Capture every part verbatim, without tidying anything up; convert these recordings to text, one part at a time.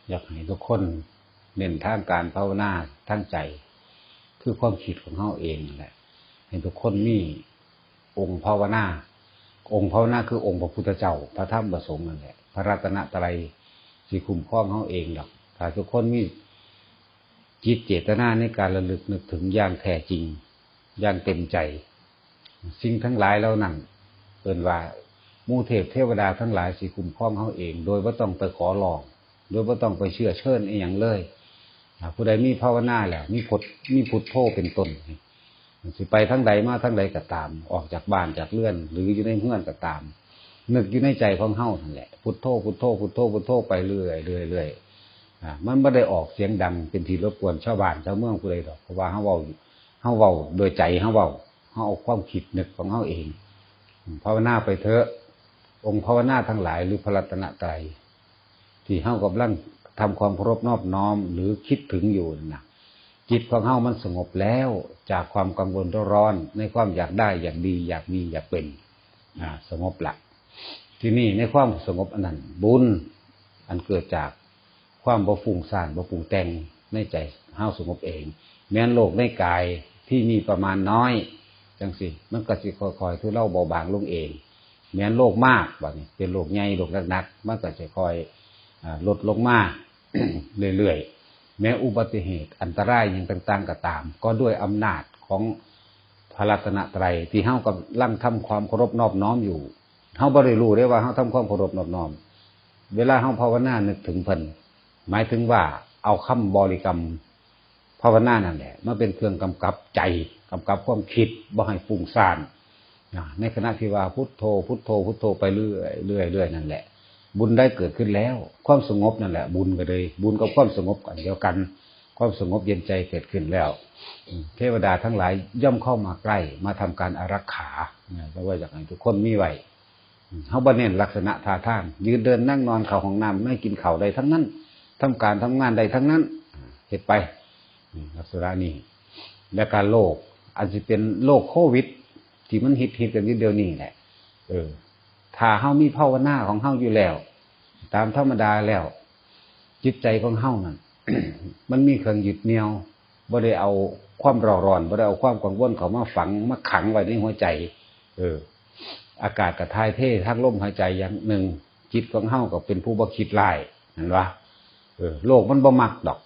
อยากให้ทุกคนเน้นทางการภาวนาทางใจ คือความคิดของเฮาเองนั่นแหละ ให้ทุกคนมีองค์ภาวนา องค์ภาวนาคือองค์พระพุทธเจ้า พระธรรม พระสงฆ์นั่นแหละ พระรัตนตรัยสิคุ้มครองเฮาเองดอก ถ้าทุกคนมีจิตเจตนาในการระลึกนึกถึงอย่างแท้จริง อย่างเต็มใจ สิ่งทั้งหลายเหล่านั้น เอิ้นว่าหมู่เทพเทวดาทั้งหลายสิคุ้มครองเฮาเอง โดยบ่ต้องไปขอร้อง โดยบ่ต้องไปเชื้อเชิญอิหยังเลย ถ้าผู้ใดมีภาวนาแล้ว มีพุท มีพุทโธเป็นต้น สิไปทางใดมาทางใดก็ตาม ออกจากบ้านจากเรือน หรืออยู่ในเฮือนก็ตาม นึกอยู่ในใจของเฮานั่นแหละ พุทโธ พุทโธ พุทโธ พุทโธ ไปเรื่อยๆ เรื่อยๆ อ่า มันบ่ได้ออกเสียงดังเป็นที่รบกวนชาวบ้านชาวเมืองผู้ใดดอก เพราะว่าเฮาเว้า เฮาเว้าโดยใจเฮาเว้า เฮาเอาความคิดนึกของเฮาเอง ภาวนาไปเถอะ องค์ภาวนาทั้งหลายหรือพระรัตนตรัย ที่เฮากำลังทำความเคารพนอบน้อมหรือคิดถึงอยู่นั่นนะ จิตของเฮามันสงบแล้วจากความกังวลร้อนในความอยากได้อยากดีอยากมีอยากเป็น อ่า สงบละ ทีนี้ในความสงบอันนั้น บุญอันเกิดจากความบ่ฟุ้งซ่านบ่ปรุงแต่งในใจเฮาสงบเอง แม้นโลกในกายที่มีประมาณน้อยจังซี่ มันก็สิค่อยๆทุเลาเบาบางลงเอง แม้นโลกมากบัดนี้เป็นโลกใหญ่โลกหนักๆ มันก็จะค่อย อ่า ลดลงมา เรื่อยๆ แม้อุบัติเหตุอันตรายอย่างต่างๆ ก็ตาม ก็ด้วยอำนาจของพระรัตนตรัยที่เฮากำลังทำความเคารพนอบน้อมอยู่ เฮาบ่ได้รู้ได้ว่าเฮาทำความเคารพนอบน้อม เวลาเฮาภาวนานึกถึงเพิ่น หมายถึงว่าเอาคำบริกรรมภาวนานั่นแหละมาเป็นเครื่องกำกับใจ กำกับความคิดบ่ให้ฟุ้งซ่าน นะ ในขณะที่ว่าพุทโธ พุทโธ พุทโธไปเรื่อยเรื่อยเรื่อยนั่นแหละ บุญได้เกิดขึ้นแล้ว ความสงบนั่นแหละ บุญก็เลย บุญกับความสงบอันเดียวกัน ความสงบเย็นใจเกิดขึ้นแล้ว อืม เทวดาทั้งหลายย่อมเข้ามาใกล้ มาทำการอารักขา เนี่ย เพราะว่าอยากให้ทุกคนมีไว้ อืม เฮาบ่เน้นลักษณะท่าทาง ยืนเดินนั่งนอน เข้าห้องน้ำ ไม่กินข้าวได้ทั้งนั้น ทำการทำงานได้ทั้งนั้น อ่า เฮ็ดไป อืม ลักษณะนี้ และการโรค อันสิเป็นโรคโควิด ที่มันฮิตๆกันอยู่เดี๋ยวนี้แหละ เออ ถ้าเฮามีภาวนาของเฮาอยู่แล้ว ตามธรรมดาแล้ว จิตใจของเฮานั่น มันมีเครื่องยึดเหนี่ยว บ่ได้เอาความเร่าร้อน บ่ได้เอาความกังวลเข้ามาฝัง มาขังไว้ในหัวใจ เออ อากาศก็ถ่ายเททางลมหายใจอย่างหนึ่ง จิตของเฮาก็เป็นผู้บ่คิดร้าย เห็นปะ เออ โลกมันบ่มักดอก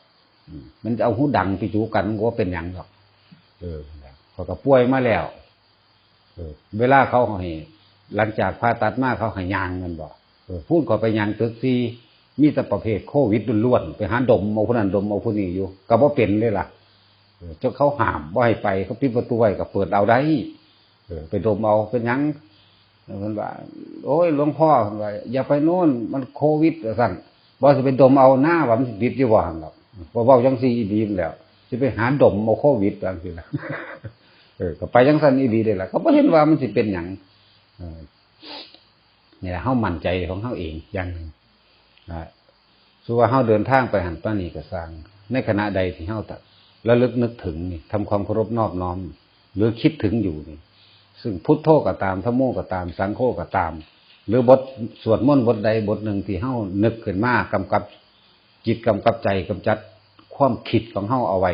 อืม มันจะเอาหูดังไปจูกัน มันก็บ่เป็นหยังดอก เออ ข้อยก็ป่วยมาแล้ว เออ เวลาเขาให้ หลังจากผ่าตัดมาเขาให้ย่างแม่นบ่ เออ พูดเขาไปย่างตึกสี่ มีแต่ประเภทโควิดล้วนๆ ไปหาดมเอาผู้นั้นดมเอาผู้นี้อยู่ ก็บ่เป็นเลยล่ะ เออ จนเขาห้ามบ่ให้ไป เขาปิดประตูไว้ก็เปิดเอาได้ เออ ไปดมเอา เป็นหยัง เพิ่นว่า โอ้ย หลวงพ่อ เพิ่นว่า อย่าไปโน่น มันโควิด ว่าซั่น บ่สิไปดมเอาหน้าว่ามันสิติดอยู่บ่หั่นดอก บ่เว้าจังซี่อีหลีนั่นแหล้ว สิไปหาดมเอาโควิด จังซี่ล่ะ เออ ก็ไปจังซั่นอีหลีเด้ล่ะ ก็บ่เห็นว่ามันสิเป็นหยัง เออ นี่แหละ เฮามั่นใจของเฮาเองอย่างหนึ่ง อ่า สมมุติว่าเฮาเดินทางไปหั่นไปนี่ก็ซ่าง ในขณะใดที่เฮาระลึกนึกถึงนี่ ทำความเคารพนอบน้อม หรือคิดถึงอยู่นี่ ซึ่งพุทโธก็ตาม ธัมโมก็ตาม สังโฆก็ตาม หรือบทสวดมนต์บทใดบทหนึ่งที่เฮานึกขึ้นมากำกับจิตกำกับใจ กำจัดความคิดของเฮาเอาไว้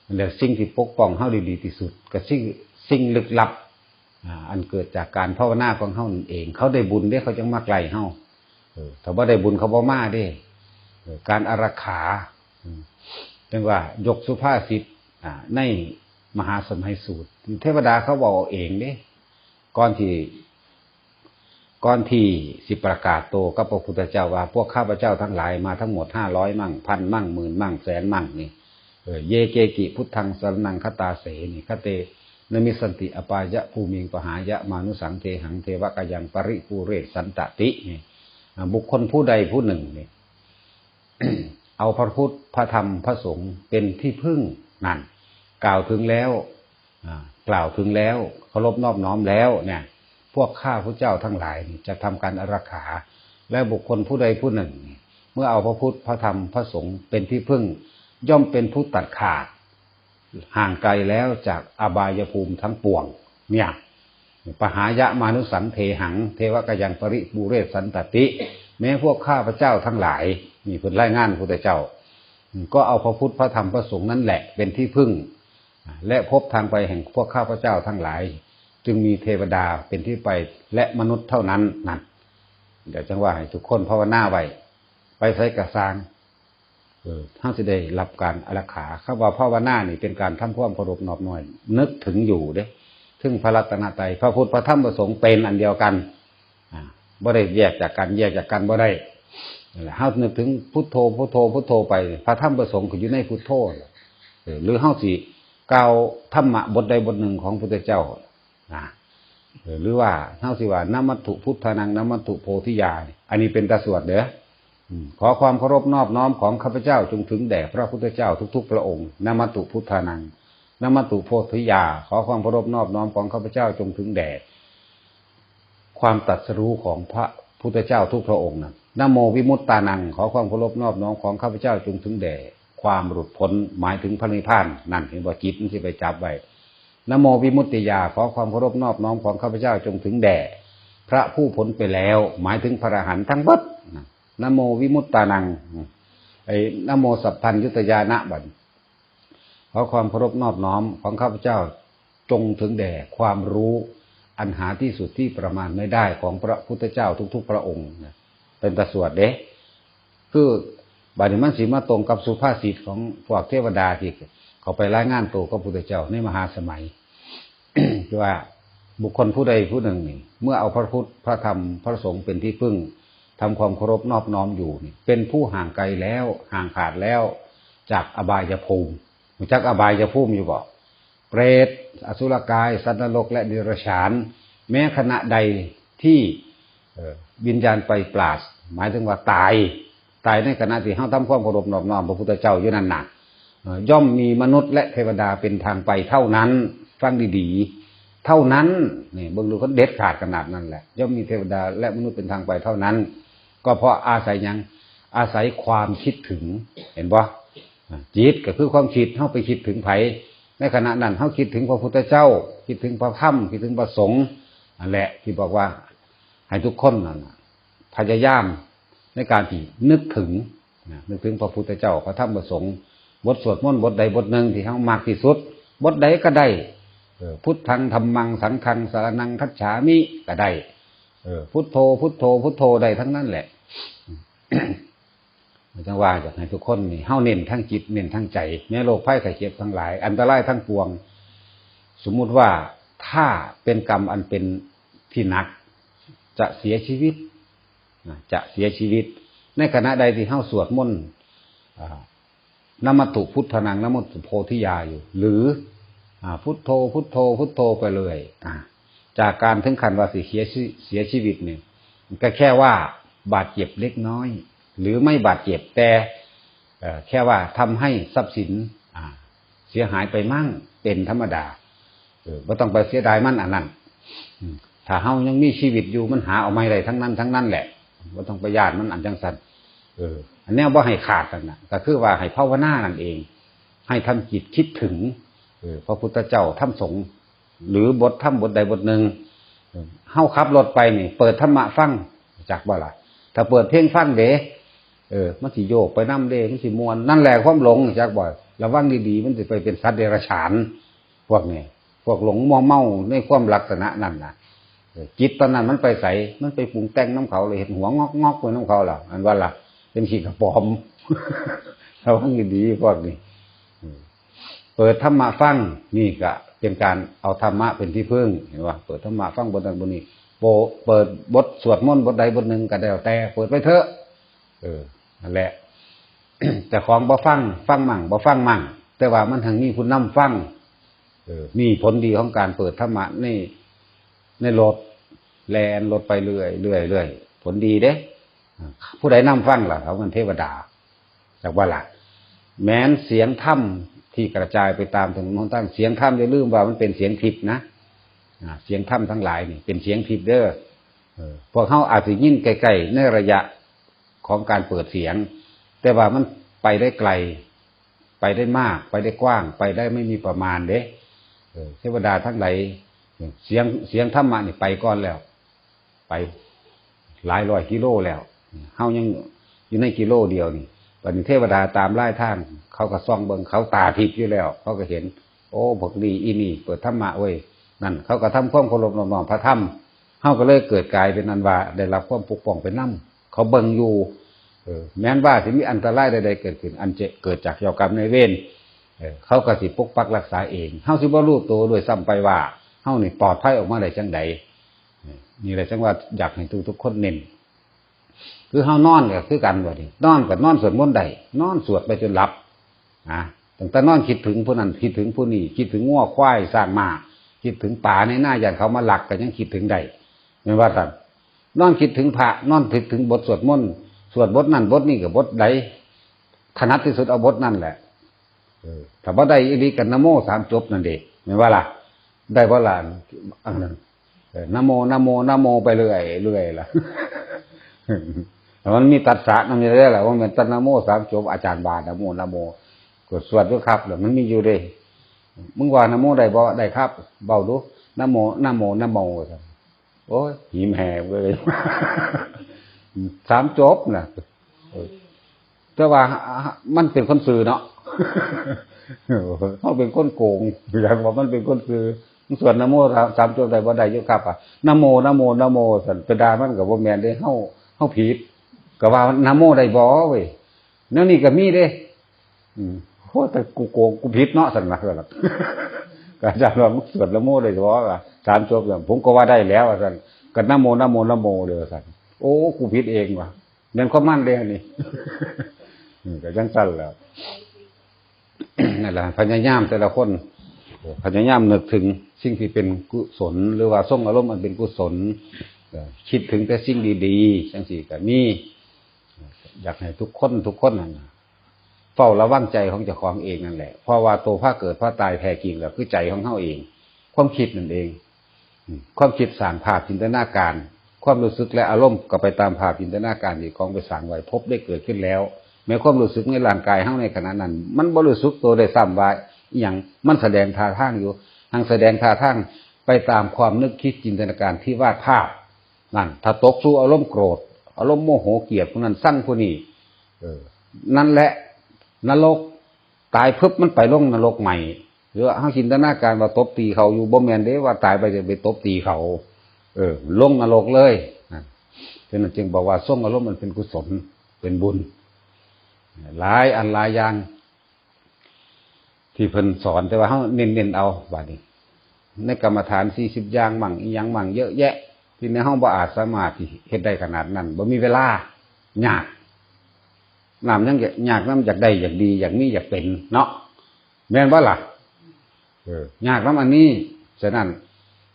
นั่นแหละสิ่งที่ปกป้องเฮาได้ดีที่สุด ก็สิ่ง สิ่งลึกลับ อ่า อันเกิดจากการภาวนาของเฮานั่นเอง เขาได้บุญเด้ เขาจังมาใกล้เฮา เออ ถ้าบ่ได้บุญเขาบ่มาเด้ เออ การอารักขา อืม จังว่ายกสุภาษิต อ่า ในมหาสมัยสูตร เทวดาเขาเว้าเอาเองเด้ ก่อนที่ ก่อนที่สิประกาศโตกับพระพุทธเจ้าว่า พวกข้าพเจ้าทั้งหลายมาทั้งหมดห้าร้อยมั่ง พันมั่ง หมื่นมั่ง แสนมั่งนี่ เออ เยเกกิพุทธังสรณังคตาเส นี่ คเต นมิสสันติอปายะภูมิง ปหายะมานุสัง เทหัง เทวะกายัง ปริปูเรสสันตติ นี่ อ่า บุคคลผู้ใดผู้หนึ่งนี่ เอาพระพุทธ พระธรรม พระสงฆ์เป็นที่พึ่งนั่น กล่าวถึงแล้ว อ่า กล่าวถึงแล้ว เคารพนอบน้อมแล้วเนี่ย พวกข้าพระเจ้าทั้งหลายนี่จะทำการอารักขา และบุคคลผู้ใดผู้หนึ่งนี่ เมื่อเอาพระพุทธ พระธรรม พระสงฆ์เป็นที่พึ่ง ย่อมเป็นผู้ตัดขาด ห่างไกลแล้วจากอบายภูมิทั้งปวง เนี่ย ปหายะมานุสัง เทหัง เทวะกายัง ปริปูเรสสันตติ แม้พวกข้าพเจ้าทั้งหลาย นี่เพิ่นรายงานพุทธเจ้า อืม ก็เอาพระพุทธพระธรรมพระสงฆ์นั่นแหละเป็นที่พึ่ง อ่า และพบทางไปแห่งพวกข้าพเจ้าทั้งหลาย จึงมีเทวดาเป็นที่ไปและมนุษย์เท่านั้น นั่น เดี๋ยวจังว่าให้ทุกคนภาวนาไว้ ไปไสกะซ่าง เออ เฮาสิได้รับการอารักขา คำว่าภาวนานี่เป็นการทำความเคารพนอบน้อม นึกถึงอยู่เด้ ถึงพระรัตนตรัย พระพุทธ พระธรรม พระสงฆ์เป็นอันเดียวกัน อ่า บ่ได้แยกจากกัน แยกจากกันบ่ได้ นั่นแหละ เฮานึกถึงพุทโธ พุทโธ พุทโธไป พระธรรม พระสงฆ์ก็อยู่ในพุทโธ เออ หรือเฮาสิกล่าวธรรมะบทใดบทหนึ่งของพุทธเจ้า นะ เออ หรือว่าเฮาสิว่า นะมัตถุพุทธานัง นะมัตถุโพธิยา อันนี้เป็นตาสวดเด้อ อืม ขอความเคารพนอบน้อมของข้าพเจ้าจงถึงแด่พระพุทธเจ้าทุกๆพระองค์ นะมัตถุพุทธานัง นะมัตถุโพธิยา ขอความเคารพนอบน้อมของข้าพเจ้าจงถึงแด่ความตรัสรู้ของพระพุทธเจ้าทุกพระองค์นะ นะโมวิมุตตานัง ขอความเคารพนอบน้อมของข้าพเจ้าจงถึงแด่ความหลุดพ้น หมายถึงพระนิพพาน นั่น เห็นบ่ จิตมันสิไปจับไว้ นะโมวิมุตติยา ขอความเคารพนอบน้อมของข้าพเจ้าจงถึงแด่พระผู้พ้นไปแล้ว หมายถึงพระอรหันต์ทั้งหมดนะ นะโมวิมุตตานัง ไอ้ นะโมสัพพัญญุตยานะ บัด ขอความเคารพนอบน้อมของข้าพเจ้าจงถึงแด่ความรู้อันหาที่สุดที่ประมาณไม่ได้ของพระพุทธเจ้าทุกๆพระองค์นะ เป็นตาสวดเด้ คือบัดนี้มันสิมาตรงกับสุภาษิตของพวกเทวดาที่เขาไปรายงานตัวกับพุทธเจ้าในมหาสมัย ที่ว่าบุคคลผู้ใดผู้หนึ่งนี่ เมื่อเอาพระพุทธ พระธรรม พระสงฆ์เป็นที่พึ่ง ทำความเคารพนอบน้อมอยู่นี่ เป็นผู้ห่างไกลแล้ว ห่างขาดแล้ว จากอบายภูมิ รู้จักอบายภูมิอยู่บ่ เปรต อสุรกาย สัตว์นรก และเดรัจฉาน แม้ขณะใดที่ เอ่อ วิญญาณไปปราศ หมายถึงว่าตาย ตายในขณะที่เฮาทำความเคารพนอบน้อมพระพุทธเจ้าอยู่นั่นน่ะ เอ่อ ย่อมมีมนุษย์และเทวดาเป็นทางไปเท่านั้น ฟังดีๆ เท่านั้น นี่ เบิ่งดู เขาเด็ดขาดขนาดนั้นแหละ ย่อมมีเทวดาและมนุษย์เป็นทางไปเท่านั้น ก็เพราะอาศัยหยัง อาศัยความคิดถึง เห็นบ่ อ่ะ จิตก็คือความคิด เฮาไปคิดถึงไผ ในขณะนั้นเฮาคิดถึงพระพุทธเจ้า คิดถึงพระธรรม คิดถึงพระสงฆ์ นั่นแหละที่บอกว่าให้ทุกคนนั่นน่ะ พยายามในการที่นึกถึงนะ นึกถึงพระพุทธเจ้า พระธรรม พระสงฆ์ บทสวดมนต์บทใดบทหนึ่งที่เฮามักที่สุด บทใดก็ได้ เออ พุทธัง ธัมมัง สังฆัง สรณัง คัจฉามิ ก็ได้ เออ พุทโธ พุทโธ พุทโธ ได้ทั้งนั้นแหละ จังว่าอยากให้ทุกคนนี่ เฮาเน้นทั้งจิต เน้นทั้งใจ แม้โรคภัยไข้เจ็บทั้งหลาย อันตรายทั้งปวง สมมุติว่าถ้าเป็นกรรมอันเป็นที่หนัก จะเสียชีวิตนะ จะเสียชีวิต ในขณะใดที่เฮาสวดมนต์ อ่า นะมัตถุพุทธานัง นะมัตถุโพธิยาอยู่ หรือ อ่า พุทโธ พุทโธ พุทโธไปเลย อ่า จากการถึงขั้นว่าสิเสียชี เสียชีวิตเนี่ย ก็แค่ว่าบาดเจ็บเล็กน้อย หรือไม่บาดเจ็บ แต่ เอ่อ แค่ว่าทำให้ทรัพย์สิน อ่า เสียหายไปมั่ง เป็นธรรมดา เออ บ่ต้องไปเสียดายมันอันนั้น อืม ถ้าเฮายังมีชีวิตอยู่ มันหาเอาไม่ได้ทั้งนั้น ทั้งนั้นแหละ บ่ต้องไปย้านมันอันจังซั่น เออ อันแนวบ่ให้ขาดนั่นน่ะ ก็คือว่าให้ภาวนานั่นเอง ให้ทำจิตคิดถึง เออ พระพุทธเจ้า ธรรม สงฆ์ หรือบทธรรมบทใดบทหนึ่ง เออ เฮาขับรถไปนี่ เปิดธรรมะฟัง จักบ่ล่ะ ถ้าเปิดเพลงฟังเด้ เออ มันสิโยกไปนำเด้ มันสิม่วน นั่นแหละความหลง จักบ่ ระวังดีๆ มันสิไปเป็นสัตว์เดรัจฉาน พวกนี้ พวกหลงมัวเมาในความลักษณะนั่นน่ะ เออ จิตตอนนั้นมันไปไส มันไปปรุงแต่งนำเขา เลยเฮ็ดหัวงอกๆ ไปนำเขาล่ะ อันว่าล่ะ เป็นขี้กระป๋อม ระวังดีๆ พวกนี้ อืม เปิดธรรมะฟัง นี่ก็เป็นการเอาธรรมะเป็นที่พึ่ง เห็นบ่ เปิดธรรมะฟังบทนั้นบทนี้ โป- เปิดบทสวดมนต์บทใดบทหนึ่งก็แล้วแต่ เปิดไปเถอะ เออ นั่นแหละ เจ้าของบ่ฟัง ฟังมั่ง บ่ฟังมั่ง แต่ว่ามันหั้นมีผู้นำฟัง เออ นี่ผลดีของการเปิดธรรมะใน ในรถ แล่นรถไปเรื่อย เรื่อย เรื่อย ผลดีเด้ อ่า ผู้ใดนำฟังล่ะ เขาเป็นเทวดา จักบ่ล่ะ แม้นเสียงธรรมที่กระจายไปตามถนนหนทาง เสียงธรรมอย่าลืมว่ามันเป็นเสียงทิพย์นะ อ่า เสียงธรรมทั้งหลายนี่เป็นเสียงทิพย์เด้อ เออ พวกเฮาอาจสิยินใกล้ๆ ในระยะของการเปิดเสียง แต่ว่ามันไปได้ไกล ไปได้มาก ไปได้กว้าง ไปได้ไม่มีประมาณเด้ เออ เทวดาทั้งหลาย เสียง เสียงธรรมะนี่ไปก่อนแล้ว ไปหลายร้อยกิโลแล้ว เฮายังอยู่ในกิโลเดียวนี่ บัดนี้เทวดาตามลายทาง เขาก็ส่องเบิ่ง เขาตาทิพย์อยู่แล้ว เขาก็เห็น โอ้ พวกนี้อีนี่เปิดธรรมะเว้ย นั่น เขาก็ทำความเคารพนอบน้อมพระธรรม เฮาก็เลยเกิดกลายเป็นอันว่าได้รับความปกป้องไปนำ เขาเบิ่งอยู่ เออ แม้นว่าสิมีอันตรายใดๆเกิดขึ้น อันจะเกิดจากเจ้ากรรมนายเวร เออ เขาก็สิปกปักรักษาเอง เฮาสิบ่รู้ตัวด้วยซ้ำไปว่า เฮานี่ปลอดภัยออกมาได้จั่งใด เออ นี่แหละจั่งว่าอยากให้ทุกๆคนเน้น คือเฮานอนก็คือกันบัดนี้ นอนก็นอนสวดมนต์ได้ นอนสวดไปจนหลับ นะ ตั้งแต่นอนคิดถึงผู้นั้น คิดถึงผู้นี้ คิดถึงงัวควายช้างม้า คิดถึงปลาในนา ย่านเขามาลัก ก็ยังคิดถึงได้ แม่นว่าซั่น นอนคิดถึงพระ นอนคิดถึงบทสวดมนต์ สวดบทนั้นบทนี้ก็บทใด ถนัดที่สุดเอาบทนั่นแหละ เออ ถ้าบ่ได้อีหลีก็นะโมสามจบนั่นเด้ แม่นว่าล่ะ ได้บ่ล่ะ อันนั้น เออ นะโม นะโม นะโม ไปเรื่อย เรื่อยล่ะ แต่มันมีตัสสะนำอยู่แล้วล่ะ ว่ามันตะนะโมสามจบ อาจารย์บานะโม นะโม ก็สวดอยู่ครับ แล้วมันมีอยู่เด้ มึงว่านะโมได้บ่ ได้ครับ เว้าดู นะโม นะโม นะโม ว่าซั่น โอ้ย หิมแหกเลย สามจบน่ะ เออ แต่ว่ามันเป็นคนซื่อเนาะ เฮาเป็นคนโกง อยากว่ามันเป็นคนซื่อ มึงสวดนะโมสาม สามจบได้บ่ ได้อยู่ครับ อะ นะโม นะโม นะโม ซั่น ไปด่ามันก็บ่แม่นเด้ เฮา เฮาผิด ก็ว่านะโมได้บ่เว้ย แนวนี้ก็มีเด้ อืม โอ้ แต่กูโกง กูผิดเนาะ ซั่นนะ ซั่นน่ะ ก็อาจารย์ว่า มึงสวดนะโมได้บ่ ว่าสามจบน่ะ ผมก็ว่าได้แล้ว ว่าซั่น ก็นะโม นะโม นะโม เลย ว่าซั่น โอ้ กูผิดเองว่ะ แม่นความมันเด้อันนี้ อืม ก็จั่งซั่นแหล้ว นั่นแหละ พยายามแต่ละคน พยายามนึกถึงสิ่งที่เป็นกุศล หรือว่าทรงอารมณ์อันเป็นกุศล เอ่อ คิดถึงแต่สิ่งดีๆ จั่งซี้ก็มี อยากให้ทุกคน ทุกคนนั่นน่ะ เฝ้าระวังใจของเจ้าของเองนั่นแหละ เพราะว่าตัวพาเกิดพาตายแท้จริงแล้วคือใจของเฮาเอง ความคิดนั่นเอง อืม ความคิดสร้างภาพจินตนาการ ความรู้สึกและอารมณ์ก็ไปตามภาพจินตนาการที่ของไปสร้างไว้ ภพได้เกิดขึ้นแล้ว แม้ความรู้สึกในร่างกายเฮาในขณะนั้น มันบ่รู้สึกตัวได้ซ้ำว่าอิหยัง มันแสดงท่าทางอยู่ หังแสดงท่าทางไปตามความนึกคิดจินตนาการที่วาดภาพ นั่น ถ้าตกสู่อารมณ์โกรธ อารมณ์โมโหเกลียดผู้นั้นซังผู้นี้ เออ นั่นแหละ นรก ตายปุ๊บมันไปลงนรกใหม่ หรือว่าเฮาจินตนาการว่าตบตีเขาอยู่ บ่แม่นเด้ ว่าตายไปจะไปตบตีเขา เออ ลงนรกเลย นั่น ฉะนั้นจึงบอกว่าทรงอารมณ์มันเป็นกุศล เป็นบุญ หลายอันหลายอย่าง ที่เพิ่นสอน แต่ว่าเฮาเน้นๆเอา บาดนี้ ในกรรมฐานสี่สิบอย่างมั่ง อิหยังมั่ง เยอะแยะ ที่ในเฮาบ่อาจสามารถที่เฮ็ดได้ขนาดนั้น บ่มีเวลา ยาก น้ำยังยาก น้ำอยากได้ อยากดี อยากมี อยากเป็น เนาะ แม่นบ่ล่ะ เออ ยากน้ำอันนี้ ฉะนั้น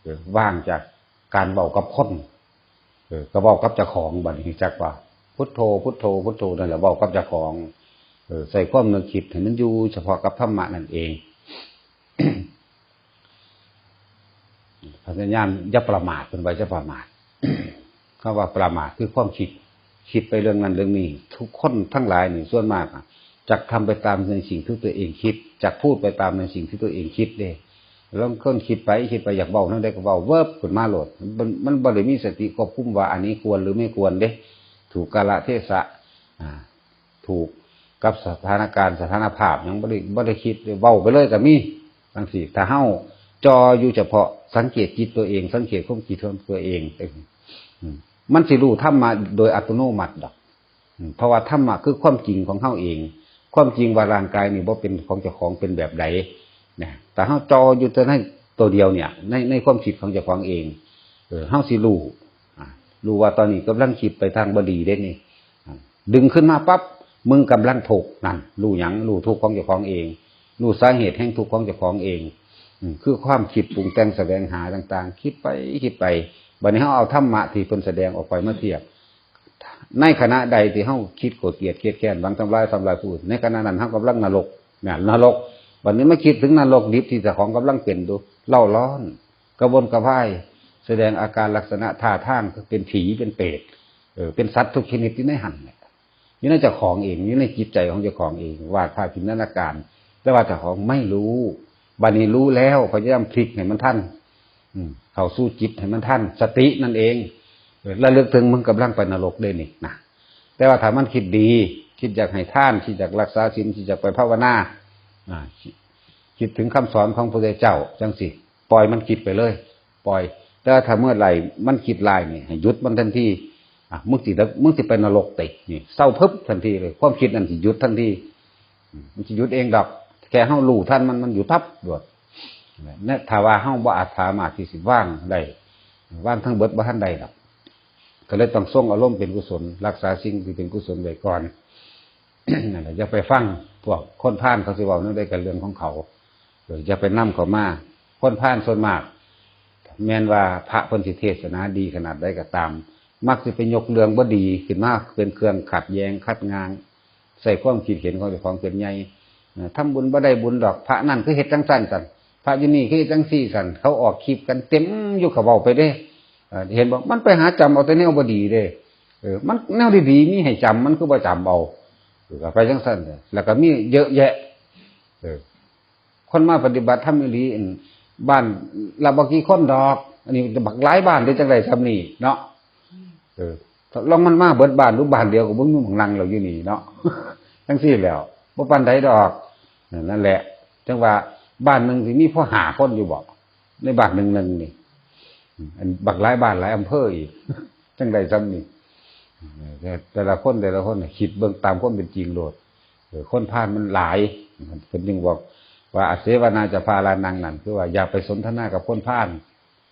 เออ ว่างจากการเว้ากับคน เออ ก็เว้ากับเจ้าของ บัดนี้จักว่า พุทโธ พุทโธ พุทโธ นั่นแหละ เว้ากับเจ้าของ เออ ใส่ความนึกคิดให้มันอยู่เฉพาะกับธรรมะนั่นเอง พยายามอย่าประมาท เพิ่นว่าอย่าประมาท คำว่าประมาทคือความคิด คิดไปเรื่องนั้นเรื่องนี้ ทุกคนทั้งหลายนี่ส่วนมากอะ จักทำไปตามในสิ่งที่ตัวเองคิด จักพูดไปตามในสิ่งที่ตัวเองคิดเด้ ลางคนคิดไป คิดไปอยากเว้าแนวใดก็เว้า เวิบขึ้นมาโลด มัน มันบ่ได้มีสติควบคุมว่าอันนี้ควรหรือไม่ควรเด้ ถูกกาลเทศะ อ่า ถูกกับสถานการณ์สถานภาพ หยังบ่ได้ บ่ได้คิด เว้าไปเลยก็มี จั่งซี้ ถ้าเฮาจ่ออยู่เฉพาะสังเกตจิตตัวเอง สังเกตความคิดของตัวเอง อืม มันสิรู้ธรรมะโดยอัตโนมัติดอก อืม เพราะว่าธรรมะคือความจริงของเฮาเอง ความจริงว่าร่างกายนี่บ่เป็นของเจ้าของ เป็นแบบใด นะ แต่เฮาจ่ออยู่แต่ในตัวเดียวเนี่ย ใน ในความคิดของเจ้าของเอง เออ เฮาสิรู้ อ่า รู้ว่าตอนนี้กำลังคิดไปทางบ่ดีเด้นี่ อ่า ดึงขึ้นมาปั๊บ มึงกำลังทุกข์ นั่น รู้หยัง รู้ทุกข์ของเจ้าของเอง รู้สาเหตุแห่งทุกข์ของเจ้าของเอง อืม คือความคิดปรุงแต่งแสวงหาต่างๆ คิดไป คิดไป บัดนี้เฮาเอาธรรมะที่เพิ่นแสดงออกไปมาเทียบ ในขณะใดที่เฮาคิดโกรธเกลียดเกลียดแค้น หวังทำลาย ทำลายผู้อื่น ในขณะนั้นเฮากำลังนรก เนี่ย นรก บัดนี้มาคิดถึงนรกดิบที่เจ้าของกำลังเป็นอยู่ เร่าร้อน กระวนกระวาย แสดงอาการลักษณะท่าทางเป็นผี เป็นเปรต เออ เป็นสัตว์ทุกชนิดอยู่ในหั่นแหละ อยู่ในเจ้าของเอง อยู่ในจิตใจของเจ้าของเอง วาดภาพจินตนาการ แต่ว่าเจ้าของไม่รู้ บัดนี้รู้แล้ว พยายามพลิกให้มันทัน อืม เข้าสู่จิตให้มันทัน สตินั่นเอง เออ ระลึกถึงมึงกำลังไปนรกเด้นี่นะ แต่ว่าถ้ามันคิดดี คิดอยากให้ทาน คิดอยากรักษาศีล คิดอยากไปภาวนา อ่า คิดถึงคำสอนของพระพุทธเจ้าจังสิ ปล่อยมันคิดไปเลย ปล่อย แต่ถ้าเมื่อไหร่มันคิดร้ายนี่ ให้หยุดมันทันที อ่ะ มึงสิ มึงสิไปนรกติ นี่ เซาปึ๊บทันทีเลย ความคิดนั้นสิหยุดทันที อืม มันสิหยุดเองดอก แค่เฮารู้ทันมัน มันหยุดปั๊บโลด เนี่ย ถ้าว่าเฮาบ่อาจสามารถที่สิวางได้ วางทั้งเบิดบ่ทันได้ดอก ก็เลยต้องทรงอารมณ์เป็นกุศล รักษาสิ่งที่เป็นกุศลไว้ก่อน นั่นแหละ อย่าไปฟังพวกคนพาลเขาสิเว้าแนวใดก็เรื่องของเขา เออ อย่าไปนำเขามา คนพาลส่วนมาก แม้นว่าพระเพิ่นสิเทศนาดีขนาดใดก็ตาม มักสิไปยกเรื่องบ่ดีขึ้นมาเป็นเครื่องขัดแย้งขัดง้าง ใส่ความคิดเห็นของเจ้าของเป็นใหญ่ เอ่อ ทำบุญบ่ได้บุญดอก พระนั่นคือเฮ็ดจังซั่นซั่น พระอยู่นี่คือเฮ็ดจังซี่ซั่น เขาออกคลิปกันเต็มอยู่ เขาเว้าไปเด้ เอ่อ เห็นบ่ มันไปหาจำเอาแต่แนวบ่ดีเด้ เออ มันแนวดีๆ มีให้จำ มันคือบ่จำเอา เออ ก็ไปจังซั่นเด้ แล้วก็มีเยอะแยะ เออ คนมาปฏิบัติธรรมอีหลี อัน บ้านละบ่กี่คนดอก อันนี้บักหลายบ้านเด้ จังได๋ซ่ำนี่เนาะ เออ ลองมันมาเบิดบ้าน หรือบ้านเดียวก็บ่มีหม่องนั่งแล้วอยู่นี่เนาะ จังซี่แหล้ว บ่ปานใดดอก นั่นแหละ จังว่าบ้านหนึ่งสิมีพอห้าคนอยู่บ่ ในบ้านหนึ่งหนึ่งนี่ อันบักหลายบ้านหลายอำเภออีก จังได๋ซ่ำนี่ แต่ แต่ละคน แต่ละคนน่ะ คิดเบิ่งตามความเป็นจริงโลด เออ คนพาลมันหลาย เพิ่นจึงบอกว่า อเสวนาจะพาลานัง นั่น คือว่าอย่าไปสนทนากับคนพาล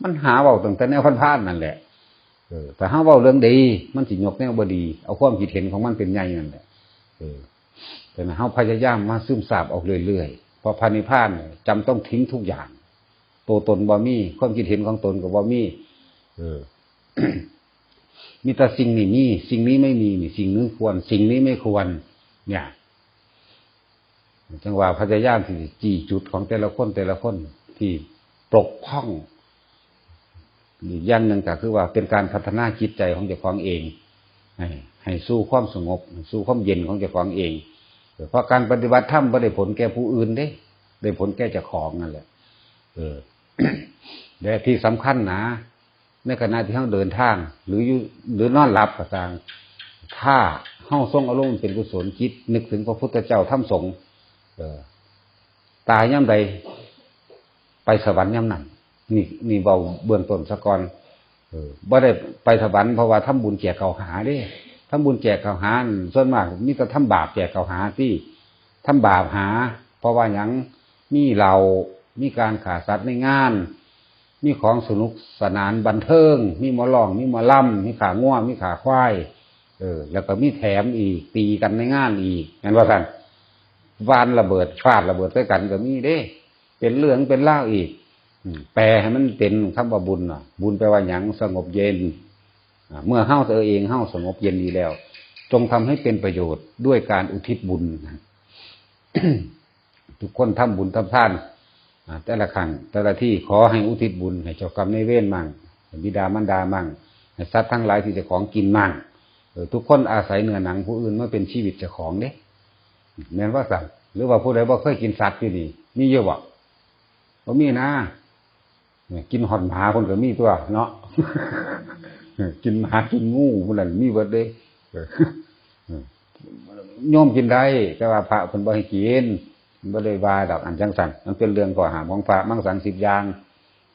มันหาเว้าตั้งแต่แนวพาลๆ นั่นแหละ เออ ถ้าเฮาเว้าเรื่องดี มันสิยกแนวบ่ดี เอาความคิดเห็นของมันเป็นใหญ่นั่นแหละ เออ แต่เฮาพยายามมาซึมซาบเอาเรื่อยๆ เพราะพระนิพพานเนี่ยจำต้องทิ้งทุกอย่าง ตัวตนบ่มี ความคิดเห็นของตนก็บ่มี เออ มีแต่สิ่งนี้มี สิ่งนี้ไม่มี นี่ สิ่งนี้ควร สิ่งนี้ไม่ควร เนี่ย จังว่าพยายามที่จะจี้จุดของแต่ละคน แต่ละคนที่ปกพร่อง อีกอย่างหนึ่งก็คือว่าเป็นการพัฒนาจิตใจของเจ้าของเอง ให้ ให้สู่ความสงบ สู่ความเย็นของเจ้าของเอง เพราะการปฏิบัติธรรมบ่ได้ผลแก่ผู้อื่นเด้ ได้ผลแก่เจ้าของนั่นแหละ เออ และที่สำคัญนะ ในขณะที่เฮาเดินทาง หรืออยู่ หรือนอนหลับก็ตาม ถ้าเฮาทรงอารมณ์เป็นกุศลจิต นึกถึงพระพุทธเจ้าธรรมสงฆ์ เออ ตายยามใด ไปสวรรค์ยามนั้น นี่ นี่เว้าเบื้องต้นซะก่อน เออ บ่ได้ไปสวรรค์เพราะว่าทำบุญแจกข้าวหาเด้ ทำบุญแจกข้าวหา ส่วนมากมีแต่ทำบาปแจกข้าวหาติ ทำบาปหา เพราะว่าหยัง มีเหล้า มีการฆ่าสัตว์ในงาน มีของสนุกสนานบันเทิง มีหมอร้อง มีหมอลำ มีฆ่างัว มีฆ่าควาย เออ แล้วก็มีแถมอีก ตีกันในงานอีก แม่นว่าซั่น วางระเบิด ฟาดระเบิดใส่กันก็มีเด้ เป็นเรื่องเป็นราวอีก อืม แปลให้มันเป็นคำว่าบุญน่ะ บุญแปลว่าหยัง สงบเย็น อ่า เมื่อเฮาตัวเองเฮาสงบเย็นดีแล้ว จงทำให้เป็นประโยชน์ด้วยการอุทิศบุญนะ ทุกคนทำบุญทำทาน อ่า แต่ละครั้ง แต่ละที่ ขอให้อุทิศบุญให้เจ้ากรรมนายเวรมั่ง ให้บิดามารดามั่ง ให้สัตว์ทั้งหลายที่เจ้าของกินมั่ง เออ ทุกคนอาศัยเนื้อหนังผู้อื่นมาเป็นชีวิตเจ้าของเด้ แม่นว่าซั่น หรือว่าผู้ใดบ่เคยกินสัตว์อยู่นี่ มีอยู่บ่ บ่มีนะ เนี่ย กินฮอดหมาคนก็มีตัวเนาะ กินหมากินงูพวกนั้นมีเบิดเด้ เออ โยมกินได้ แต่ว่าพระเพิ่นบ่ให้กิน บ่ได้ว่าดอก อันจังซั่น มันเป็นเรื่องข้อห้ามของพระ มังสังสิบอย่าง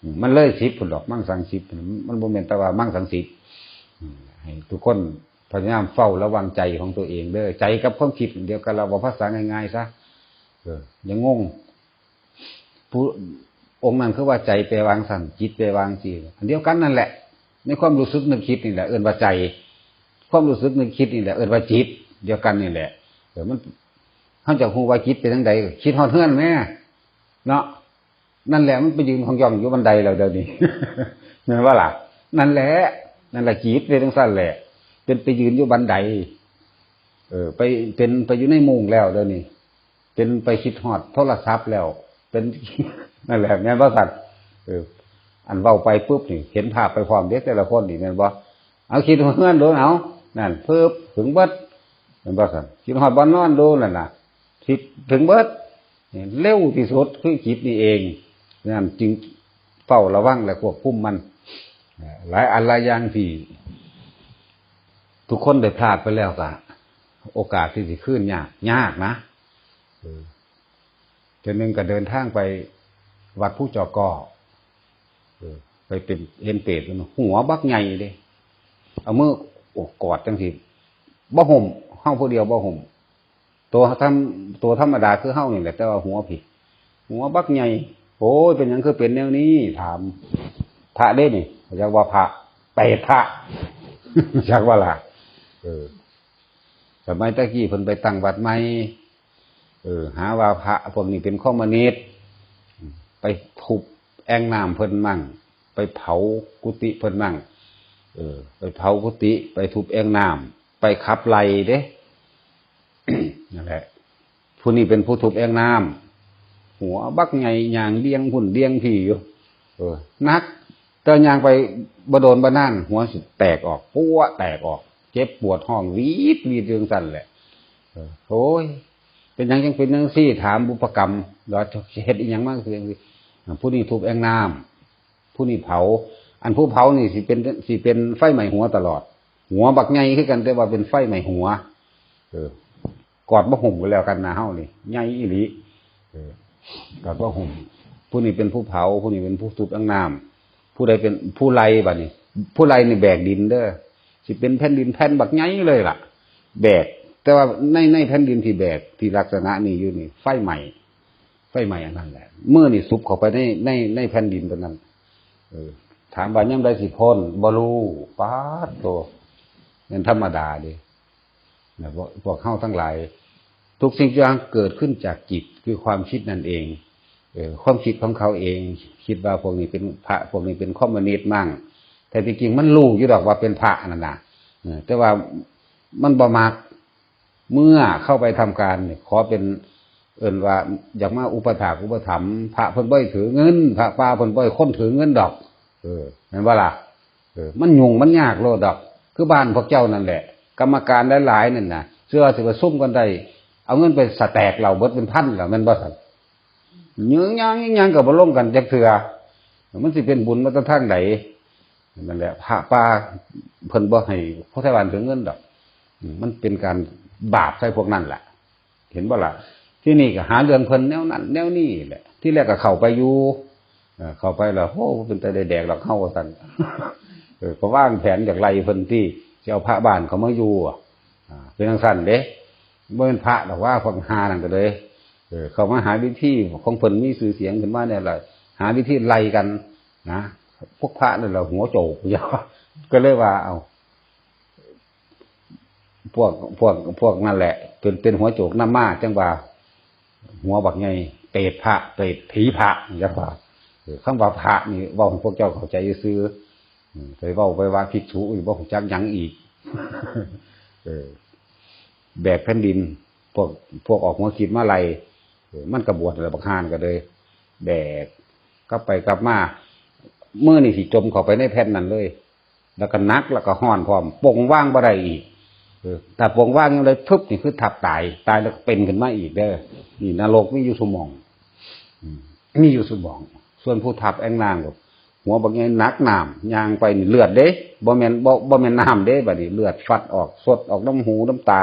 อืม มันเลยสิบพุ้นดอก มังสังสิบ มันบ่แม่นแต่ว่ามังสังสิบ อืม ให้ทุกคนพยายามเฝ้าระวังใจของตัวเองเด้อ ใจกับความคิดเดียวกัน เราเว้าภาษาง่ายๆซะ เออ อย่างงง ผู้ องค์นั้นคือว่าใจแปลว่าจั่งซั่น จิตแปลว่าจั่งซี่ อันเดียวกันนั่นแหละ ในความรู้สึกนึกคิดนี่แหละ เอิ้นว่าใจ ความรู้สึกนึกคิดนี่แหละ เอิ้นว่าจิต เดียวกันนี่แหละ เออ มัน เฮาจะฮู้ว่าจิตเป็นจั่งใด คิดฮอดเฮือนแหม เนาะ นั่นแหละ มันไปยืนของย่องอยู่บันไดแล้วเดี๋ยวนี้ แม่นบ่ล่ะ นั่นแหละ นั่นแหละ จิตเป็นจั่งซั่นแหละ เป็นไปยืนอยู่บันได เออ ไป เป็นไปอยู่ในมุ้งแล้วเดี๋ยวนี้ เป็นไปคิดฮอดโทรศัพท์แล้ว เป็น นั่นแหละ แม่นบ่ซั่น เออ อันเว้าไปปุ๊บนี่ เห็นภาพไปพร้อมเด้ แต่ละคนนี่ แม่นบ่ เอาคิดฮอดเฮือนโลด เอา นั่น ปึ๊บ ถึงเบิด แม่นบ่ซั่น คิดฮอดบ่อนนอนโลดนั่นน่ะ คิดถึงเบิด เร็วที่สุดคือจิตนี่เอง นั่นจึงเฝ้าระวังและควบคุมมัน เอ่อ หลายอันหลายอย่างที่ ทุกคนได้พลาดไปแล้วก็ โอกาสที่สิคืนยาก ยากนะ เออ เทื่อหนึ่งก็เดินทางไปวัดภูจอกอ เออ ไปเป็น เห็นเปรต หัวบักใหญ่เด้ เอามือโอบกอดจังซี่ บ่ห่ม เฮาผู้เดียวบ่ห่ม ตัวธรรม- ตัวธรรมดาคือเฮานี่แหละ แต่ว่าหัวพี้ หัวบักใหญ่ โอ้ย เป็นหยังคือเป็นแนวนี้ ถาม พระเด้นี่ จักว่าพระ เปรตพระ จักว่าล่ะ เออ สมัยตะกี้เพิ่นไปตั้งวัดใหม่ เออ หาว่าพระพวกนี้เป็นคอมมิวนิสต์ ไปทุบแอ่งน้ำเพิ่นมั่ง ไปเผากุฏิเพิ่นมั่ง เออ ไปเผากุฏิ ไปทุบแอ่งน้ำ ไปขับไล่เด้ นั่นแหละ ผู้นี้เป็นผู้ทุบแอ่งน้ำ หัวบักใหญ่ย่างเลี้ยงพุ่นเลี้ยงพี่อยู่ เออ หนัก แต่ย่างไปบ่โดนบ่นาน หัวสิแตกออก ปั้วแตกออก เจ็บปวดฮ้องหวีดหวีดอยู่จั่งซั่นแหละ เออ โอ้ย เป็นหยังจั่งเป็นจั่งซี่ ถามบุพกรรม ว่าเฮ็ดอีหยังมาคือจั่งซี่ อ่า ผู้นี้ทุบแอ่งน้ำ ผู้นี้เผา อันผู้เผานี่สิเป็น สิเป็นไฟไหม้หัวตลอด หัวบักใหญ่คือกัน แต่ว่าเป็นไฟไหม้หัว เออ กอดบ่ห่มกันแล้วกันนะเฮานี่ ใหญ่อีหลี เออ กอดบ่ห่ม ผู้นี้เป็นผู้เผา ผู้นี้เป็นผู้ทุบแอ่งน้ำ ผู้ใดเป็นผู้ไล่บัดนี้ ผู้ไล่นี่แบกดินเด้อ สิเป็นแผ่นดินแผ่นบักใหญ่เลยล่ะ แบก แต่ว่าใน- ในแผ่นดินที่แบก ที่ลักษณะนี้อยู่นี่ ไฟไหม้ ไฟไหม้อันนั้นแหละ มือนี่สุบเข้าไปใน- ใน- ในแผ่นดินตัวนั้น เออ ถามว่ายามใดสิพ้น บ่รู้ ป๊าดโธ่ แม่นธรรมดาเด้ นะ พวก- พวกเฮาทั้งหลาย ทุกสิ่งทุกอย่างเกิดขึ้นจากจิต คือความคิดนั่นเอง เออ ความคิดของเขาเอง คิดว่าพวกนี้เป็นพระ พวกนี้เป็นคอมมิวนิสต์มั่ง แต่ที่จริงมันรู้อยู่ดอกว่าเป็นพระนั่นน่ะ เออ แต่ว่ามันบ่มัก เมื่อเข้าไปทำการเนี่ย ขอเป็น เอิ้นว่าอยากมาอุปถากอุปถัมภ์ พระเพิ่นบ่ให้ถือเงิน พระป่าเพิ่นบ่ให้คนถือเงินดอก เออ แม่นบ่ล่ะ เออ มันยุ่งมันยากโลดดอก คือบ้านพวกเจ้านั่นแหละ กรรมการหลายๆนั่นน่ะ เชื่อสิประชุมกันได้ เอาเงินไปสแต็กเหล้าเบิดเป็นพันแล้ว แม่นบ่ซั่น ยื้อยังยื้อยังก็บ่ลงกันจักเทื่อ มันสิเป็นบุญมาแต่ทางใด นั่นแหละ พระป่าเพิ่นบ่ให้พวกไทบ้านถือเงินดอก อืม มันเป็นการบาปใส่พวกนั้นแหละ เห็นบ่ล่ะ ที่นี่ก็หาเรื่องเพิ่นแนวนั้นแนวนี้แหละ ที่แรกก็เข้าไปอยู่ เอ่อ เข้าไปแล้ว โห เป็นตาได้แดกดอกเฮา ว่าซั่น เออ ก็วางแผนอยากไล่เพิ่นที่สิเอาพระบ้านเขามาอยู่ อ่า เป็นจั่งซั่นเด้ บ่แม่นพระดอกว่า พวกห่านั่นก็เลย เออ เข้ามาหาวิธีของเพิ่นมีชื่อเสียงขึ้นมาเนี่ยล่ะ หาวิธีไล่กันนะ พวกพระนั่นล่ะหัวโจก ก็เลยว่า เอ้า พวก- พวก- พวกนั่นแหละ เป็น- เป็นหัวโจกนำมา จั่งว่า หัวบักใหญ่ เปรตพระ เปรตผีพระ จั่งว่า เออ คำว่าพระนี่เว้าให้พวกเจ้าเข้าใจซื่อ อืม ไปเว้าไปว่าภิกษุอีก บ่ฮู้จักหยังอีก เออ แบกแผ่นดิน พวก- พวกออกหัวคิดมาไล่ เออ มันก็บวชแล้ว บักห่านั่นก็เลย แบก กลับไปกลับมา มือนี่สิจมเข้าไปในแผ่นนั้นเลย แล้วก็หนัก แล้วก็ฮ้อนพร้อม ปงวางบ่ได้อีก เออ ถ้าปงวางยังได พึบ นี่คือทับตาย ตายแล้วก็เป็นขึ้นมาอีกเด้อ นี่นรกมีอยู่ซุหม่อง อืม มีอยู่ซุหม่อง ส่วนผู้ทับแอ่งน้ำก็ หัวบักใหญ่หนักน้ำ ย่างไปนี่เลือดเด้ บ่แม่น- บ่- บ่แม่นน้ำเด้ บัดนี้เลือดฟัดออก สดออกน้ำหูน้ำตา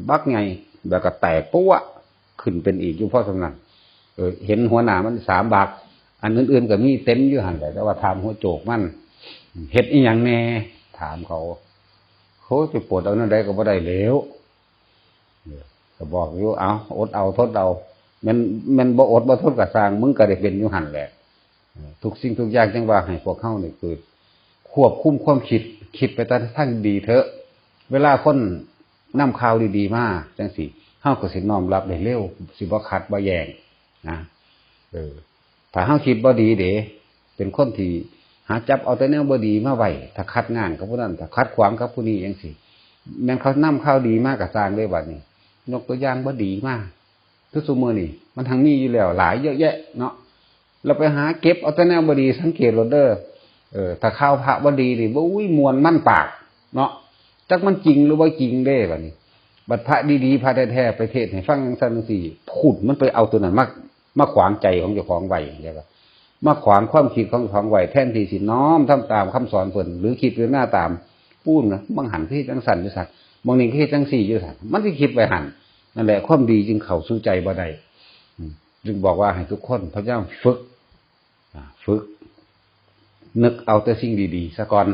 บักใหญ่ แล้วก็แตกปั๊ว ขึ้นเป็นอีกอยู่พอส่ำนั้น เออ เห็นหัวหน้ามันสามบัก อันอื่นๆก็มีเต็มอยู่หั่นแหละ แต่ว่าถามหัวโจกมัน เฮ็ดอีหยังแน่ ถามเขา โห สิปลดเอาแนวใดก็บ่ได้แล้ว เออ ก็บอกอยู่ เอา อดเอา ทนเอา แม่น- แม่นบ่อดบ่ทนก็ซ่าง มึงก็ได้เป็นอยู่หั่นแหละ เออ ทุกสิ่งทุกอย่าง จั่งว่าให้พวกเฮานี่คือ ควบคุมความคิด คิดไปแต่ทางดีเถอะ เวลาคนนำข่าวดีๆมาจั่งซี้ เฮาก็สิน้อมรับได้เร็ว สิบ่ขัดบ่แย้งนะ เออ ถ้าเฮาคิดบ่ดีเด้ เป็นคนที่หาจับเอาแต่แนวบ่ดีมาไว้ ถ้าขัดง้างกับผู้นั้น ถ้าขัดขวางกับผู้นี้จั่งซี้ แม่นเขานำข่าวดีมาก็ซ่างเด้บัดนี้ ยกตัวอย่างบ่ดีมา คือซุมื้อนี้ มันทั้งมีอยู่แล้วหลายเยอะแยะเนาะ เราไปหาเก็บเอาแต่แนวบ่ดี สังเกตโลดเด้อ เออ ถ้าข่าวพระบ่ดีนี่ โอ้ย ม่วนมันปากเนาะ จักมันจริงหรือบ่จริงเด้บัดนี้ บัดพระดีๆ พระแท้ๆ ไปเทศน์ให้ฟังจั่งซั่นจั่งซี้ พุ้นมันไปเอาตัวนั้นมา- มาขวางใจของเจ้าของไว้ แล้วก็มาขวางความคิดของเจ้าของไว้ แทนที่สิน้อมทำตามคำสอนเพิ่น หรือคิดพิจารณาตาม ปูนนะ บางหันคือจังซั่นอยู่ซั่น บางนี่คือจังซี่อยู่ซั่น มันสิคิดไปหั่น นั่นแหละ ความดีจึงเข้าสู่ใจบ่ได้ อืม จึงบอกว่าให้ทุกคนพยายามฝึก อ่า ฝึก นึกเอาแต่สิ่งดีๆซะก่อน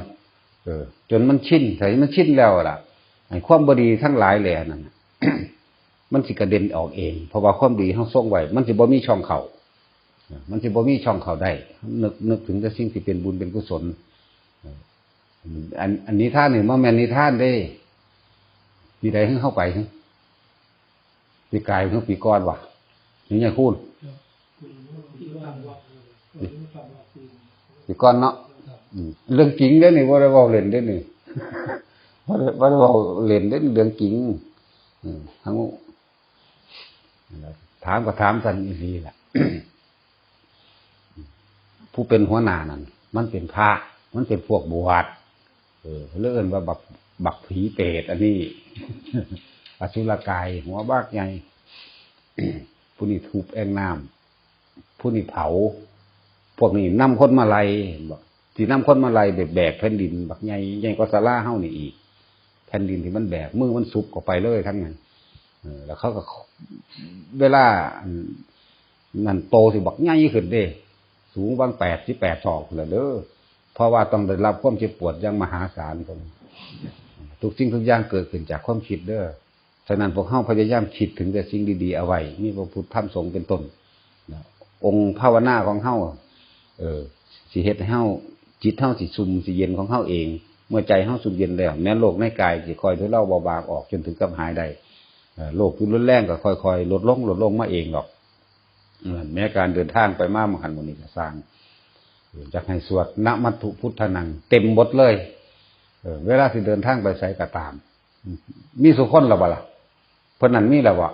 เออ จนมันชิน ถ้ามันชินแล้วล่ะ ไอ้ความบ่ดีทั้งหลายแหล่นั้นน่ะ มันสิกระเด็นออกเอง เพราะว่าความดีเฮาทรงไว้ มันสิบ่มีช่องเข้า เออ มันสิบ่มีช่องเข้าได้ นึก นึกถึงแต่สิ่งที่เป็นบุญเป็นกุศล เออ อัน อันนิทานนี่บ่แม่นนิทานเด้ ปีใดเฮาไป ปีกายเฮา ปีก่อนวะ นี่ไงคุณ ปีก่อนเนาะ อืม เรื่องจริงเด้อนี่ บ่ได้เว้าเล่นเด้อนี่ บ่ได้ บ่ได้เว้าเล่นเด้อ เรื่องจริง อืม ทั้ง ถามก็ถามกันอีหลีล่ะ ผู้เป็นหัวหน้านั่น มันเป็นพระ มันเป็นพวกบวช เออ เลยเอิ้นว่าบัก บักผีเปรตอันนี้ อสุรกาย หัวบักใหญ่ ผู้นี้ทุบแอ่งน้ำ ผู้นี้เผา พวกนี้นำคนมาไล่ เห็นบ่ ที่นำคนมาไล่ แบก แบกแผ่นดินบักใหญ่ ใหญ่กว่าศาลาเฮานี่อีก แผ่นดินที่มันแบก มือมันสุบเข้าไปเลยทั้งนั้น เออ แล้วเขาก็ เวลาอัน นั่นโตสิบักใหญ่ขึ้นเด้ สูงบางแปดสิบแปดศอกพู้นล่ะเด้อ เพราะว่าต้องได้รับความเจ็บปวดอย่างมหาศาลพู้น ทุกสิ่งทุกอย่างเกิดขึ้นจากความคิดเด้อ ฉะนั้นพวกเฮาพยายามคิดถึงแต่สิ่งดีๆเอาไว้ มีพระพุทธธรรมสงฆ์เป็นต้นนะ องค์ภาวนาของเฮา เออ สิเฮ็ดให้เฮา จิตเฮาสิซุ่มสิเย็นของเฮาเอง เมื่อใจเฮาซุ่มเย็นแล้ว แม้โรคในกายสิค่อยทุเลาเบาบางออกจนถึงกับหายได้ เอ่อ โรคที่รุนแรงก็ค่อยๆลดลง ลดลงมาเองดอก เออ แม้การเดินทางไปมา บางหันมื้อนี้ก็ซ่าง เออ อยากให้สวดนะมัตถุพุทธานัง เต็มบทเลย เออ เวลาสิเดินทางไปไสก็ตาม มีสุคนแล้วบ่ล่ะ เพิ่นนั่นมีแล้วบ่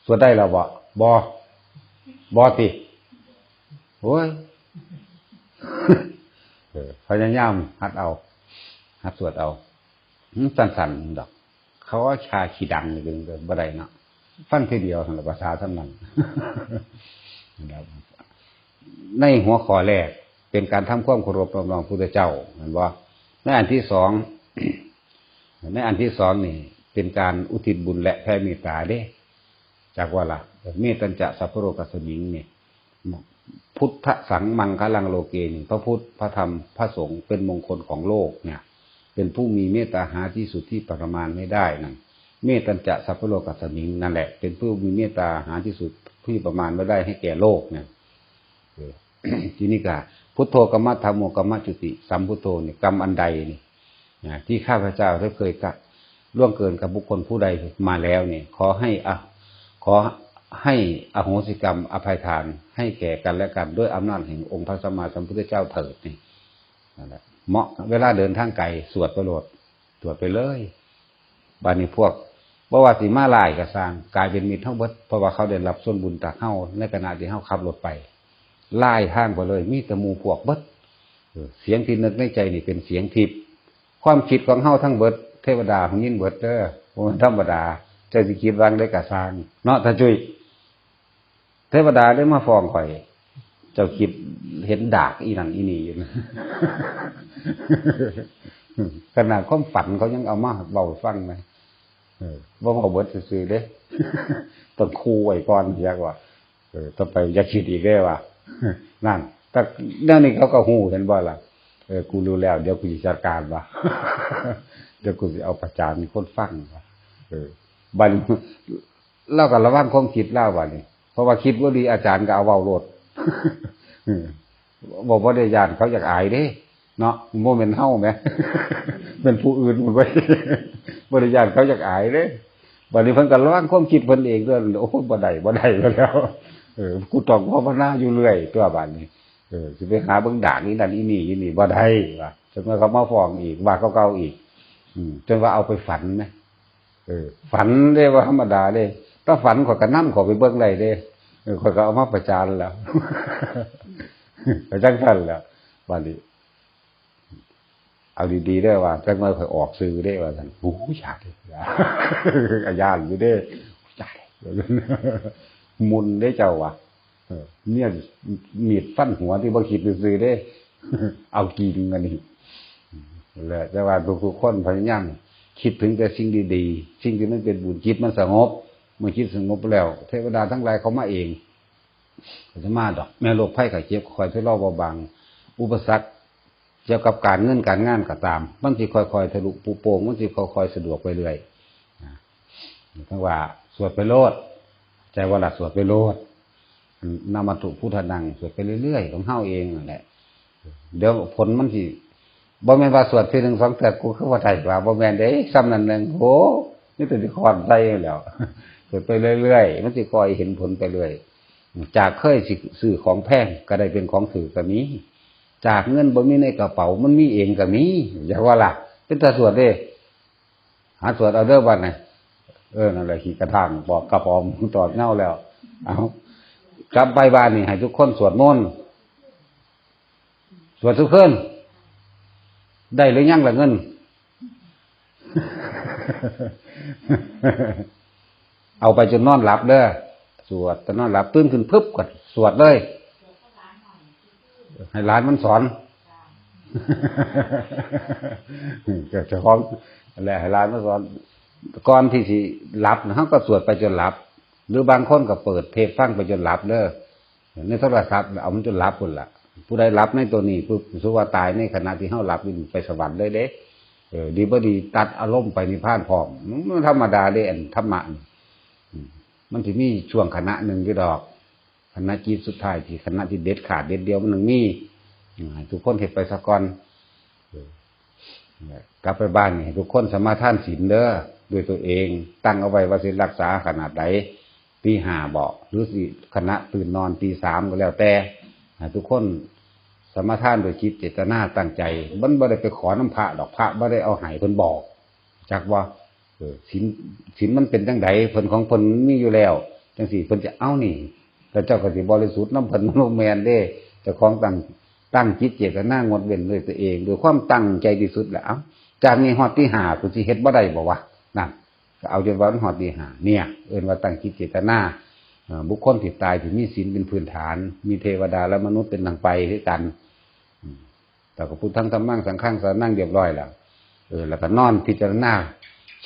สวดได้แล้วบ่ บ่ บ่ติ โอ้ย เออ พยายามหัดเอา หัดสวดเอา มันสั้นๆดอก เขาว่าชาขี้ดังนี่ก็บ่ได้เนาะ ฟังทีเดียวหั่นล่ะ ภาษาส่ำนั้น นะครับ ในหัวข้อแรกเป็นการทำความเคารพนอบน้อมพระพุทธเจ้า แม่นบ่ ในอันที่สอง ในอันที่สองนี่เป็นการอุทิศบุญและแผ่เมตตาเด้ จักว่าล่ะ เมตตัญจะสัพพะโลกัสมิงนี่ พุทธะสังมังคลังโลเกนี่ พระพุทธ พระธรรม พระสงฆ์เป็นมงคลของโลกเนี่ย เป็นผู้มีเมตตาหาที่สุดที่ประมาณไม่ได้นั่น เมตตัญจะสัพพะโลกัสมิง นั่นแหละ เป็นผู้มีเมตตาหาที่สุดที่ประมาณไม่ได้ให้แก่โลกเนี่ย เออ ทีนี้ก็ พุทโธ กรรมะ ธัมโม กรรมะ จุติ สัมพุทโธ นี่ กรรมอันใดนี่ นะ ที่ข้าพเจ้าได้เคยกระล่วงเกินกับบุคคลผู้ใดมาแล้วนี่ ขอให้อะ ขอให้อโหสิกรรมอภัยทานให้แก่กันและกัน ด้วยอำนาจแห่งองค์พระสัมมาสัมพุทธเจ้าเถิดนี่ นั่นแหละ เหมาะเวลาเดินทางไกล สวดไปโลด สวดไปเลย บาดนี้พวก บ่ว่าสิมาหลายก็ซ่าง กลายเป็นมิตรเฮาเบิด เพราะว่าเขาได้รับส่วนบุญจากเฮา ในขณะที่เฮาขับรถไป หลายทางไปเลย มีแต่หมู่พวกเบิด เออ เสียงที่นึกในใจนี่เป็นเสียงทิพย์ ความคิดของเฮาทั้งเบิด เทวดาหงยินเบิดเด้อ บ่แม่นธรรมดา เจ้าสิคิดวางได้กะซ่าง เนาะ ตาจุ้ย เทวดาได้มาฟ้องข่อย เจ้าคิดเห็นดากอีนั่นอีนี่อยู่ ขนาดความฝันเขายังเอามาเว้าให้ฟังนะ เออ บ่เว้าเบิดซื่อๆเด้ ต้องคูไว้ก่อน อยากว่า เออ ต่อไปอย่าคิดอีกเด้อว่า นั่น แต่แนวนี้เขาก็ฮู้ เห็นบ่ล่ะ เออ กูรู้แล้ว เดี๋ยวกูสิจัดการว่า เดี๋ยวกูสิเอาประจานคนฟังว่า เออ บัดนี้ ลาวก็ระวังความคิดลาวบัดนี้ เพราะว่าคิดบ่ดีอาจารย์ก็เอาเว้าโลด เออ บ่ บ่ได้ย้านเขาอยากอายเด้ เนาะ บ่แม่นเฮาแหม เป็นผู้อื่นเว้ย บ่ได้ย้านเขาอยากอายเด้ บัดนี้เพิ่นก็ระวังความคิดเพิ่นเองเด้อ โอ้ย บ่ได้ บ่ได้แล้ว เออ กูต้องภาวนาอยู่เรื่อยตัวบัดนี้ เออ สิไปหาเบิ่งดากอีนั่นอีนี่อีนี่บ่ได้ว่า จักหน่อยเขามาฟ้องอีก ว่าเก่าๆอีก อืม จนว่าเอาไปฝันนะ เออ ฝันเด้ บ่ธรรมดาเด้ ถ้าฝันข้อยก็นำเขาไปเบิ่งได้เด้ เออ ข้อยก็เอามาประจานแล้ว ก็จังซั่นแหละ บัดนี้ เอาดีๆเด้อว่า จักหน่อยข้อยออกสื่อเด้ว่าซั่น โอ้ย อย่าเด้อ อาญาอยู่เด้ อย่าเด้อ มุนเด้เจ้าว่ะ เออ เนี่ย มีดฟันหัวที่บ่คิดซื่อๆเด้ เอาจริงอันนี้ แหละ แต่ว่าทุกๆคนพยายามคิดถึงแต่สิ่งดีๆ สิ่งที่มันเป็นบุญ จิตมันสงบ เมื่อจิตสงบแล้ว เทวดาทั้งหลายเขามาเอง เขาจะมาดอก แม้โรคภัยไข้เจ็บคอยทะเลาะเบาบาง อุปสรรคเกี่ยวกับการเงินการงานก็ตาม มันสิค่อยๆทะลุปุโป่ง มันสิค่อยๆสะดวกไปเรื่อยนะ ทั้งว่าสวดไปโลด ใจว่าละสวดไปโลด นามะตุพุทธานัง สวดไปเรื่อยๆของเฮาเองนั่นแหละ เดี๋ยวผลมันสิ บ่แม่นว่าสวดทีหนึ่งสองเทื่อกูคือว่าได้ว่า บ่แม่นเด้ ซ้ำนั่นหนึ่ง โห นี่แต่สิคอนใจแล้ว สวดไปเรื่อยๆ มันสิคอยเห็นผลไปเรื่อย จากเคยสิซื้อของแพงก็ได้เป็นของถูกก็มี จากเงินบ่มีในกระเป๋า มันมีเองก็มี อย่าว่าล่ะ เป็นตาสวดเด้ หาสวดเอาเด้อบัดนี้ เออ นั่นแหละ ขี้กระด้าง บอกกระป๋อม ตอดเน่าแล้ว เอา กลับไปบ้านนี่ให้ทุกคนสวดมนต์ สวดทุกคืน ได้หรือยังล่ะเงิน เอาไปจนนอนหลับเด้อ สวดจนนอนหลับ ตื่นขึ้นปึ๊บก็สวดเลย ให้หลานมันสอน ก็เจ้าของแหละ ให้หลานมันสอน ก่อนที่สิหลับนะ เฮาก็สวดไปจนหลับ หรือบางคนก็เปิดเทปฟังไปจนหลับเด้อ ในโทรศัพท์เอามันจนหลับพุ้นล่ะ ผู้ใดหลับในตัวนี้ปุ๊บ ถือว่าตายในขณะที่เฮาหลับอยู่ ไปสวรรค์เลยเด้ เออ ดีบ่ดีตัดอารมณ์ไปนิพพานพร้อม มันธรรมดาเด้ อันธรรมะนี่ อืม มันสิมีช่วงขณะหนึ่งอยู่ดอก ขณะจิตสุดท้ายที่ขณะที่เด็ดขาดเด็ดเดี่ยวมันต้องมี อืม ให้ทุกคนเฮ็ดไปซะก่อน เออ กลับไปบ้านนี่ให้ทุกคนสมาทานศีลเด้อ ด้วยตัวเอง ตั้งเอาไว้ว่าสิรักษาขนาดใด ตีห้าบ่ หรือสิขณะตื่นนอนตีสามก็แล้วแต่ ให้ทุกคนสมาทานด้วยจิตเจตนาตั้งใจ มันบ่ได้ไปขอนำพระดอก พระบ่ได้เอาให้ เพิ่นบอก จักว่า เออ ศีล ศีลมันเป็นจั่งใด เพิ่นของเพิ่นมันมีอยู่แล้ว จั่งซี้เพิ่นจะเอานี่ แล้วเจ้าก็สิบริสุทธิ์นำเพิ่น มันบ่แม่นเด้ เจ้าของตั้ง ตั้งจิตเจตนางดเว้นด้วยตัวเอง ด้วยความตั้งใจที่สุดแหละ เอ้า จากนี้ฮอดตีห้า กูสิเฮ็ดบ่ได้บ่วะ นั่น ก็เอาจนว่ามันฮอดตีห้า เนี่ย เอิ้นว่าตั้งจิตเจตนา เอ่อ บุคคลที่ตายที่มีศีลเป็นพื้นฐาน มีเทวดาและมนุษย์เป็นทางไปคือกัน อืม แต่ก็พุทธังธัมมังสังฆังสรณังเรียบร้อยแล้ว เออ แล้วก็นอนพิจารณา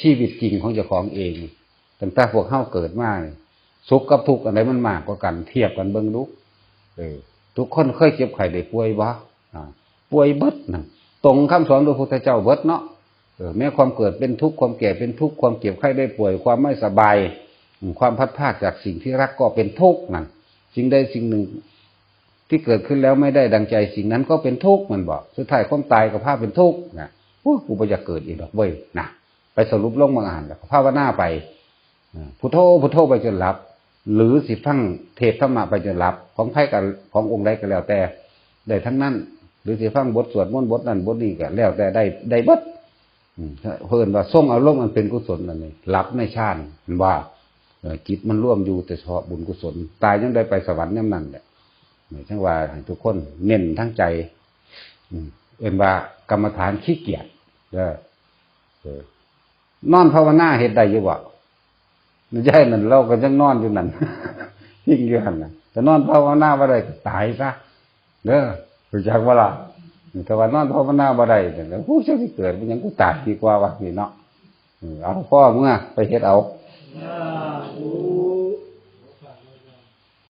ชีวิตจริงของเจ้าของเอง ตั้งแต่พวกเฮาเกิดมานี่ สุขกับทุกข์อันใดมันมากกว่ากัน เทียบกันเบิ่งดู เออ ทุกคนเคยเจ็บไข้ได้ป่วยบ่ อ่า ป่วยเบิดนั่น ตรงคำสอนพระพุทธเจ้าเบิดเนาะ เออ แม้ความเกิดเป็นทุกข์ ความแก่เป็นทุกข์ ความเจ็บไข้ได้ป่วย ความไม่สบาย อืม ความพลัดพรากจากสิ่งที่รักก็เป็นทุกข์นั่น สิ่งใดสิ่งหนึ่งที่เกิดขึ้นแล้วไม่ได้ดังใจ สิ่งนั้นก็เป็นทุกข์ มันบอก สุดท้ายความตายก็พาเป็นทุกข์นะ โอ้ย กูบ่อยากเกิดอีกดอกเว้ยนะ ไปสรุปลงบางอันแล้วก็ภาวนาไป อ่า พุทโธ พุทโธไปจนหลับ หรือสิฟังเทศน์ธรรมะไปจนหลับ ของไผก็ ขององค์ใดก็แล้วแต่ ได้ทั้งนั้น หรือสิฟังบทสวดมนต์บทนั้นบทนี้ก็แล้วแต่ ได้ ได้เบิด อืม เพิ่นว่าทรงอารมณ์อันเป็นกุศลนั่นนี่ หลับในฌาน เพิ่นว่า เอ่อ จิตมันรวมอยู่แต่เฉพาะบุญกุศล ตายยังได้ไปสวรรค์ยามนั้นแหละ นี่จั่งว่าให้ทุกคนเน้นทั้งใจ อืม เอิ้นว่ากรรมฐานขี้เกียจเด้อ เออ นอนภาวนาเฮ็ดได้อยู่บ่ ยายนั่นเราก็ยังนอนอยู่นั่น พิงอยู่หั่นน่ะ แต่นอนภาวนาบ่ได้ก็ตายซะ เด้อ รู้จักบ่ล่ะ แต่ว่านอนภาวนาบ่ได้นั่นแหละ โอ้ย จักสิเกิดเป็นหยัง กูตายดีกว่าวะ นี่เนาะ เออ เอา พ่อเมือไปเฮ็ดเอา